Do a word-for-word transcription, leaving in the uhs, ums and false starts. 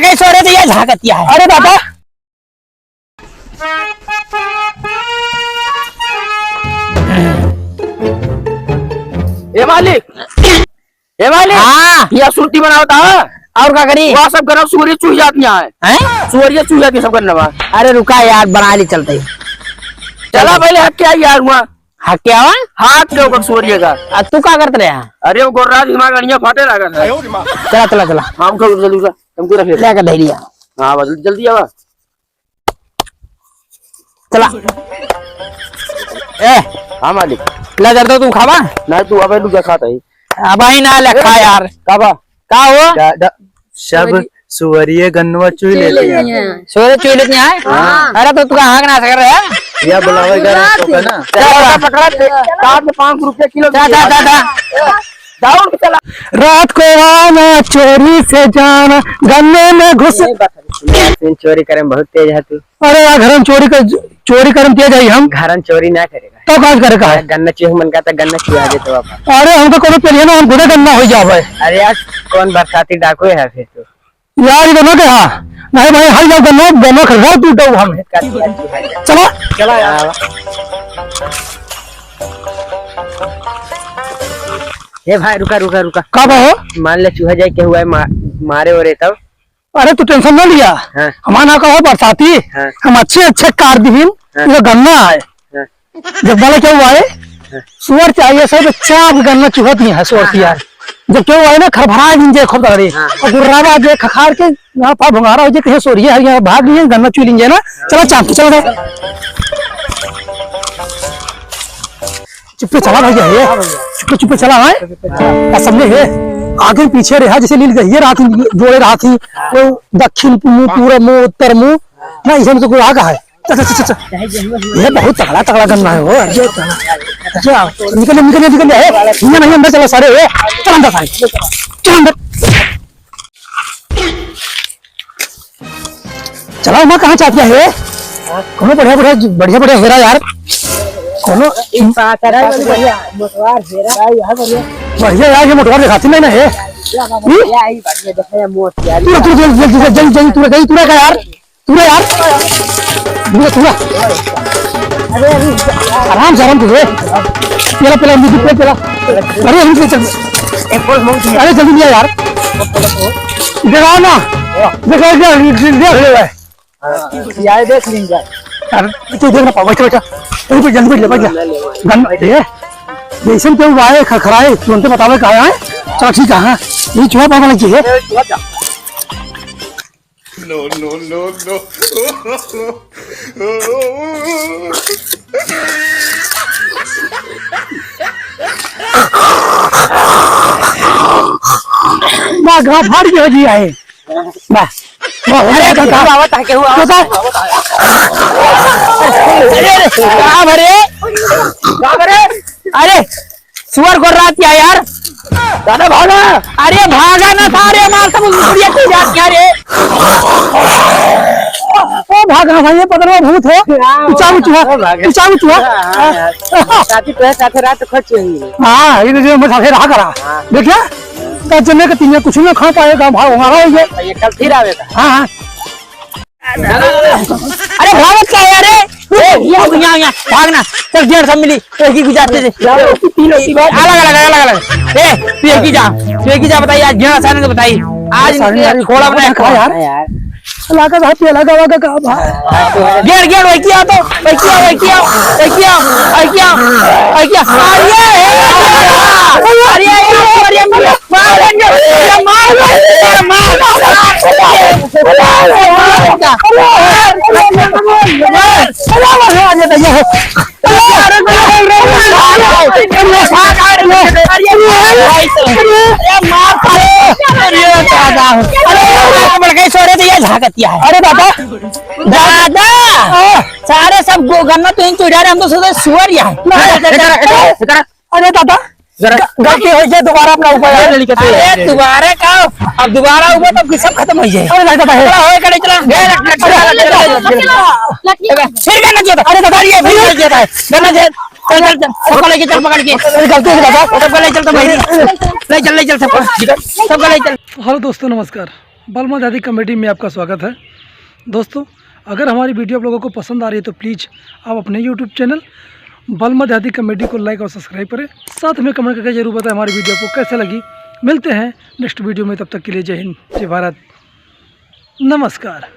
कैसे हो रे, तो ये झाकतिया है। अरे दादा। ए मालिक, ए मालिक, हाँ। या सुरती बनावत ह। और का करी? वह सब गन्ना सुअरिया चूस जाती है। हैं? सुअरिया चूस जाती है सब गन्ना में। अरे रुका यार, बना ली चलते ही। चला पहले हक के आई यार वहाँ। हक के आवा? हाथ के ऊपर सुअरिया का। आ तू का करत रहे? अरे वो गोर्रा दिमाग अड़िया फाटे लागत है। चला, चला, चला। हाँ, उठो, उठो, जल्दी उठो। तुमको रख ले। ले के धैर्य। हाँ, बस जल्दी आवा। चला। ए, हाँ मालिक। ला जर्दा तू खावा? नहीं, तू अबे लुगा खाता है। अब ही ना ले खा यार। का बा? का हो? दा-, दा-, सब सुअरिये गन्नवा चुई लेती हैं। सुअरे चुई लेती हैं? हाँ। अरे तो तू कहाँ के ना सकर है? या बुलावे का तो का ना। चला, पकड़ा, पकड़ा, साठ से पाँच सौ रुपया किलो। जा, जा, जा, जा। दौड़ के चला। रात को आना, चोरी से जाना, गन्ने में घुस। ए, बता, चोरी करे में बहुत तेज है तू। अरे यार, घर में चोरी कर, चोरी करे में तेज है हम। घर में चोरी ना करेगा। तो का करे का है? गन्ना चूहे मन का तो गन्ना चुहा दे तो बाबा। अरे हमको कोनो पेलिए ना, हम खुदे गन्ना हो जावे। अरे यार, कौन बरसाती डाकू है फिर तू? यार, ये गन्ना के हाँ। नहीं भाई, हर जाओ गन्ना, गन्ना खरीदा तू तो हम। चला। चला यार। ए भाई, रुका, रुका, रुका। का बा हो? मान ले चूहा जाए के हुआ है, मा-, मारे हो रे तब। अरे तू tension ना लिया। हाँ। हमारा ना कहो बरसाती, हाँ। हम अच्छे अच्छे कार दिहिन, हाँ। ये गन्ना है। हाँ। जब बोले क्या हुआ है? हाँ। सुअर चाहिए सर, तो चाप गन्ना चुहत नहीं है, सुअर हाँ, की हाँ। यार। जब क्या हुआ है ना, खरभरा दिन जे खूब तगड़ी। हाँ। और गुर्रावा जे खखार के, यहाँ पा भंगारा हो जे, कहीं सोरिये है, यहाँ भाग लिए, गन्ना चुह लीजिए ना। चलो चाप, चलो, चलो। चुप्पे चला भैया, ये। चुप्पे, चुप्पे चला, हैं? का समझे, ये? आगे पीछे रहा, जैसे लील गई, ये रात ही, जोड़े रात ही, वो दक्षिण मुंह, पूरब मुंह, उत्तर मुंह, ना, इसे में तो कोई आगा है। चल, चल, चल, चल, चल। ये बहुत तगड़ा, तगड़ा गन्ना है, वो, ये तगड़ा। अच्छा, निकल, निकल, निकल, ए, नहीं, नहीं, अंदर चला सारे, ए, चल अंदर सारे, चल अंदर। चला, वहाँ कहाँ चाप गया है? कोनो बढ़िया, बढ़िया, बढ़िया, बढ़िया हेरा यार। कोनो बढ़िया, बढ़िया मोटवार हेरा। बढ़िया यार, ये मोटवार दिखाती नहीं ना है। हम्म? पूरा, पूरा, जल्दी, जल्दी, जल्दी, पूरा, जल्दी, पूरा का यार। पूरा यार। पूरा, पूरा। आराम से, आराम से, ए। पेला, पेला, अमरूद पेला, पेला। अरे, हम चल। अरे, जल्दी लिया यार। देखा ना। देखा, देख, देख ले भाई। हाँ, ये आए देख लीन जाए। अरे, तू देख ना पाओ, बैठ, बैठ। तू तो जल्दी बैठ ले, बैठ ले। गन, ए, जैसे तो वो आए, खखराए, तुरंत बतावे कहाँ आए। चलो, ठीक है, हाँ। ये चूहा पागल की है। No, no, no, no। वाह, गाँव फाड़ के हो जी आए। वाह। वाह, अरे, वाह, केहू वाह। आवत है, केहू आवत है। अरे, अरे, का भरे? का भरे? अरे, सुअर को रात क्या यार? दादा भागा। अरे भागा ना था, अरे मार सब बुढ़िया की जात क्या रे? ओ भागा भाई, ये पकड़ो भूत हो। हाँ, ऊंचा ऊंचा, हाँ, भागा। ऊंचा ऊंचा। हाँ, हाँ, हाँ। साथी तो है, साथे रात खर्च हुई है। हाँ, ये तो जो मैं साथे रहा करा। हाँ। देखिए, तो जने के तीन कुछ ना खा पाएगा, भाग हमारा हो गया। ये कल फिर आवेगा। हाँ, हाँ। अरे भागत का है रे? ए, ये यहाँ, यहाँ, भागना। चल, गेंद सब मिली। एक ही गुजारते थे। यार, उसकी तीन होती बात। अलग, अलग, अलग, अलग। ए, तू एक ही जा। तू एक ही जा, बताई, आज गेंद सारन के बताई। आज सारन इनके यार, थोड़ा बनाया कौन है यार? यार। अलग है, अलग, अलग का भाई। गेंद, गेंद, वही किया तो, वही किया, वही किया, वही किया, वही किया, वही किया। अरे, अरे, अरे, अरे, अरे, मार, मार, मार, मार, मार। अरे दादा, दादा, सारे सब गो-, गन्ना तो इन चुरा रहे, हम तो सोचे सुअर ही है। अरे दादा, जरा ग-, गलती हो जाए, दोबारा अपना ऊपर आए। अरे, दोबारा का? अब दोबारा हुआ तो फिर सब खत्म हो जाए। अरे, नहीं, नहीं, नहीं। चला, होए, करे, चला। ए, लट, लट, चला, लट, चला, चला, चला। फिर क्या लग गया था? अरे, दादा, ये फिर लग गया था। चल, चल, चल। सबको लेके चल, पकड़ के। अरे, गलती हो गई, दादा। सबको ले चल, तो भाई। ले चल, ले चल, सबको। सबको ले चल। हेलो दोस्तों, नमस्कार। बलमा देहाती कॉमेडी में आपका स्वागत है। दोस्तों, अगर हमारी वीडियो आप लोगों को पसंद आ रही है तो प्लीज आप अपने यूट्यूब चैनल बलमा देहाती कॉमेडी को लाइक और सब्सक्राइब करें। साथ में कमेंट करके जरूर बताएं हमारी वीडियो आपको कैसे लगी। मिलते हैं नेक्स्ट वीडियो में, तब तक के लिए जय हिंद, जय भारत, नमस्कार।